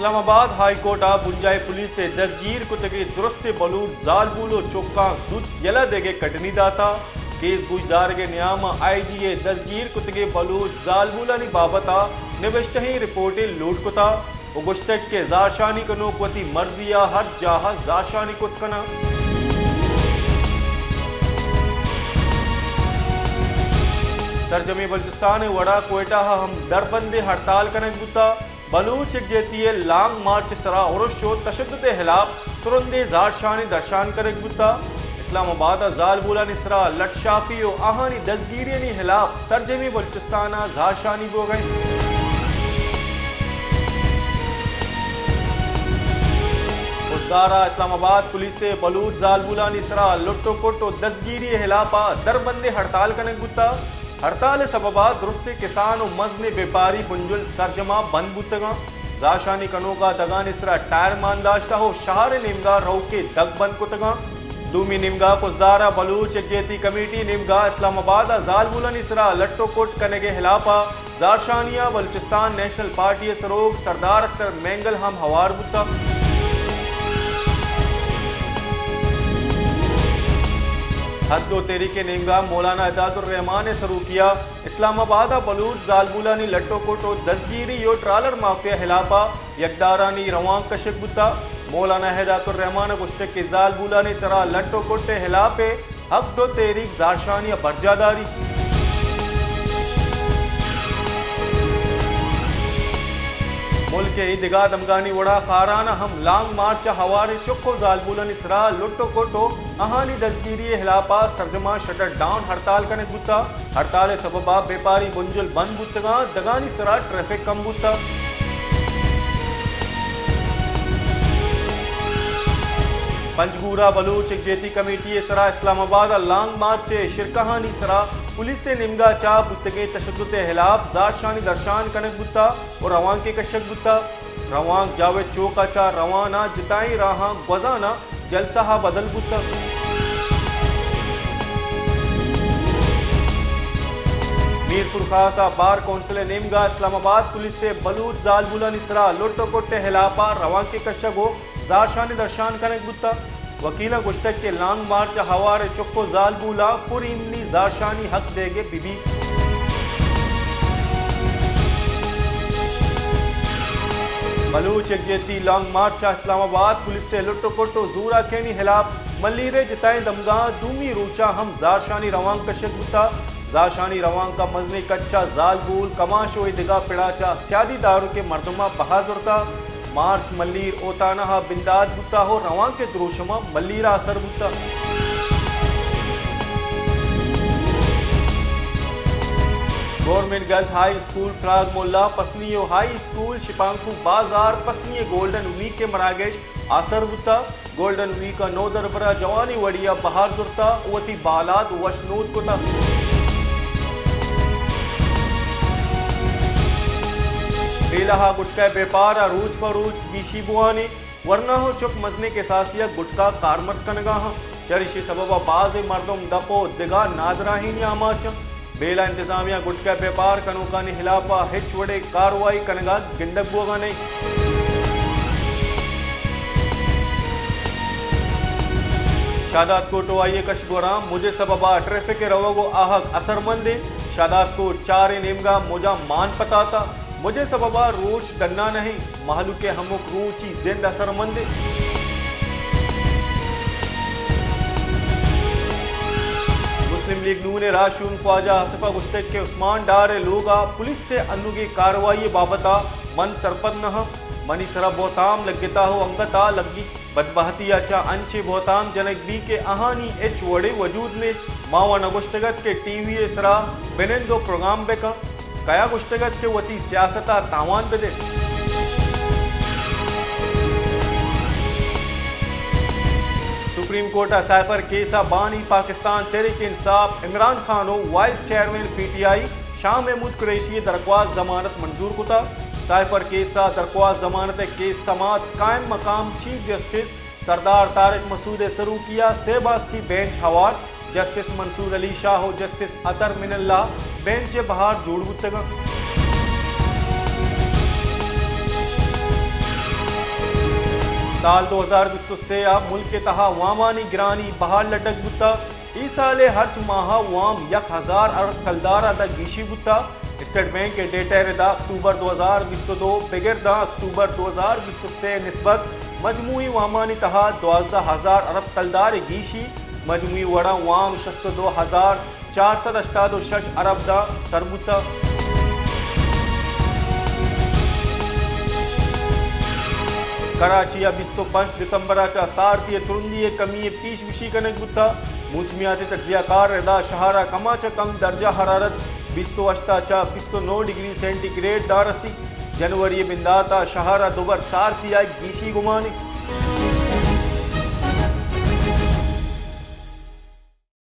اسلام آباد high court ءَ بنجاہی پولیس ءِ دزگیر کتگیں درستیں بلوچ زالبول ءُ چکاں زوت یلہ دیگ ءِ کڈنی داتا۔ کیس گوشدارگ ءِ نیام ءَ آئی جی ءِ دزگیر کتگیں بلوچ زالبولانی بابت ءَ نبشتہیں رپورٹے لوٹ کتا ءُ گوشتگ کہ زہرشانی کنوک وتی مرضی ءَ ہر جاہ ءَ زہرشانی کت کناں۔ سرجمیں بلوچستان ءِ وڑا کوئٹہ ءَ ہم دربندیں ہڑتال کنگ بوتا۔ بلوچ یکجہتی ءِ لانگ مارچ ءِ سرا ارش ءُ تشدد ءِ ہلاپ ترندیں زہرشانی درشان کنگ بوتا۔ اسلام آباد ءَ زالبولانی سرا لٹ شاپی ءُ آہانی دزگیریانی ہلاپ سرجمیں بلوچستان ءَ زہرشانی بوگ ءَ انت۔ خضدار ءَ اسلام آباد پولیس ءِ بلوچ زالبولانی سرا لٹ ءُ کٹ ءُ دزگیری ءِ ہلاپ ءَ دربندیں ہڑتال کنگ بوتا۔ ہڑتال ءِ سبب ءَ درستیں کسان ءُ مزنیں بیپاری بنجل سرجم ءَ بند بوتگاں۔ زہرشانی کنوک ءَ دگانی سرا ٹائر مان داشتہ ءُ شہر ءِ نیمگ ءَ روک ءِ دگ بند کتگاں۔ دومی نیمگ ءَ خضدار ءَ بلوچ یکجہتی کمیٹی نیمگ ءَ اسلام آباد ءَ زالبولانی سرا لٹ ءُ کٹ کنگ ءِ ہلاپ ءَ زہرشانی ءَ بلوچستان نیشنل پارٹی ءِ سروک سردار اختر مینگل ہم ہوار بوتگ۔ حق دو تحریک ءِ نیمگ ءَ مولانا ہدایت الرحمان ءِ سروکی ءَ اسلام آباد ءَ بلوچ زالبولانی لٹ ءُ کٹ ءُ دزگیری ءُ ٹرالر مافیا ءِ ہلاپ ءَ یکدارانی روانک کشگ بوتگ۔ مولانا ہدایت الرحمان ءَ گوشتگ کہ زالبولانی سرا لٹ ءُ کٹ ءِ ہلاپ ءَ حق دو تحریک زہرشانی ءَ برجاہ داری۔ ملک ءِ دگہ دمگانی وڑا خاران ءَ ہم لانگ مارچ ءَ ہواریں چک ءُ زالبولانی سرا لٹ ءُ کٹ ءُ آہانی دزگیری ءِ ہلاپ ءَ سرجم ءَ شٹر ڈاؤن ہڑتال کنگ بوتگ۔ ہڑتال ءِ سبب ءَ بیپاری بنجل بند بوتگاں، دگانی سرا ٹریفک کم بوتگ۔ پنجگور ءَ بلوچ یکجہتی کمیٹی ءِ سرا اسلام آباد ءَ لانگ مارچ ءِ شرکاہانی سرا پولیس ءِ نیمگ ءَ چہ بوتگیں تشدد ءِ ہلاپ زہرشانی درشان کنگ بوتگ ءُ روانکے کشگ بوتگ۔ روانک جاوید چوک ءَ چہ روان ءَ جتائیں راہاں گوزان ءَ جلسہ ءَ بدل بوتگ۔ میرپور خاص ءَ بار کونسل ءِ نیمگ ءَ اسلام آباد پولیس ءِ بلوچ زالبولانی سرا لٹ ءُ کٹ ءِ ہلاپ ءَ روانکے کشگ ءُ زہرشانی درشان کنگ بوتگ۔ وکیلاں گوشتگ کہ لانگ مارچ ءَ ہوار ءِ چک ءُ زالبولاں پر ایمنی زہرشانی حق دیگ ءَ بہ بیت۔ بلوچ یکجہتی لانگ مارچ ءَ اسلام آباد پولیس ءِ لٹ ءُ کٹ ءُ زوراکیانی ہلاپ ملیر ءِ جتائیں دمگاں دومی روچ ءَ ہم زہرشانی روانک کشگ بوتگ۔ زہرشانی روانک ءَ مزنیں کچ ءَ زالبول، کماش ءُ اے دگہ پڑ ءَ چہ سیادی داروکیں مردماں بہا زرتگ۔ مارچ ملیر اوتانہ ءَ بندات بوتگ ءُ روانک ءِ دروشم ءَ ملیر ءَ اثر بوتگ۔ گورنمنٹ گرلز ہائی اسکول پراگ مولا پسنی ءُ ہائی اسکول شپانکو بازار پسنی ءِ گولڈن ویک ءِ مراگش آسر بوتگ۔ گولڈن ویک ءَ نودربر ءَ جوانیں وڑے ءَ بہار زرتگ ءُ وتی بالاد وش نود کتگ۔ بیلہ ءَ گٹکا ءِ بیپار ءَ روچ پہ روچ گیشی بوان اِنت۔ ورنا ءُ چک مزنیں کساسے ءَ گٹکا کارمرز کنگ ءَ اَنت۔ چریشی ءِ سبب ءَ بازیں مردم دپ ءُ دگہ نادراہینی ءِ آماچ اَنت۔ بیلہ انتظامیہ گٹکا ءِ بیپار کنوکانی ہلاپ ءَ ہچ وڑیں کاروائی کنگ ءَ گندگ بوگ ءَ نہ اِنت۔ شہداد کوٹ ءُ آئی ءِ کش گوراں مج ءِ سبب ءَ ٹریفک ءِ روگ ءُ آہگ اثرمند اِنت۔ شہداد کوٹ چار ءِ نیمگ ءَ مجاں مان پتاتگ۔ مج ءِ سبب ءَ روچ ڈنّ ءَ نہ اِنت۔ مہلوک ءِ ہمک روچی زند اثرمند اِنت۔ مسلم لیگ نون ءِ راہشون خواجہ آصف ءَ گوشتگ کہ عثمان ڈار ءِ لوگ ءَ پولیس ءِ انوگیں کاروائی ءِ بابت ءَ من سرپد نہ آں۔ منی سر ءَ بہتام لگتگ ءُ انگت ءَ لگیت۔ بدبہتی ءَ چہ انچیں بہتام جنگ بیت کہ آہانی ہچ وڑیں وجود نیست۔ ما وَ نہ گوشتگ اَت کہ ٹی وی ءِ سر ءَ بہ نند ءُ پروگرام بہ کن۔ کئے ءَ گوشتگ اَت کہ وتی سیاست ءَ تاوان بہ دئے؟ سپریم کورٹ ءَ سائفر کیس ءَ بانی پاکستان تحریک انصاف عمران خان ءُ vice chairman P T I Shah Mahmood Qureshi ءِ درخواست ضمانت منظور کتگ۔ سائفر کیس ءِ درخواست ضمانت ءِ کیس سماعت قائم مقام چیف جسٹس سردار طارق مسعود ءِ سروکی ءَ سے باسکی بینچ ہوار جسٹس منصور علی شاہ ءُ جسٹس اطہر من اللہ بینچ ءِ بہر جوڑ بوتگ اَنت۔ سال دو ہزار بیست ءُ سے ءَ ملک ءِ تہا وامانی گرانی بہا لڈک بوتگ۔ اے سال ءِ ہرچ ماہ ءَ وام یک ہزار ارب کلدار ءَ داں گیشی بوتگ۔ اسٹیٹ بینک ءِ ڈیٹا ءِ ردا اکتوبر دو ہزار بیست ءُ دو بگر داں اکتوبر دو ہزار بیست ءُ سے ءِ نسبت مجموعی وامانی تہا دوازدہ ہزار ارب کلدار ءِ گیشی، مجموعی وڑاں وام شست ءُ دو ہزار چار سد ہشتاد ءُ شش ارب داں سر بوتگ۔ کراچی ءَ بیست ءُ پنچ دسمبر ءَ چہ سارتی ءِ ترندی ءِ کمی ءِ پیش گوشی کنگ بوتگ۔ موسمیاتی تجزیہ کار ءِ ردا شہر ءَ کم ءَ چہ کم درجہ حرارت بیست ءُ ہشت ءَ چہ بیست ءُ نو ڈگری سینٹی گریڈ داں رسیت۔ جنوری ءِ بندات ءَ شہر ءَ دوبر سارتی ءَ گیشی گمان انت۔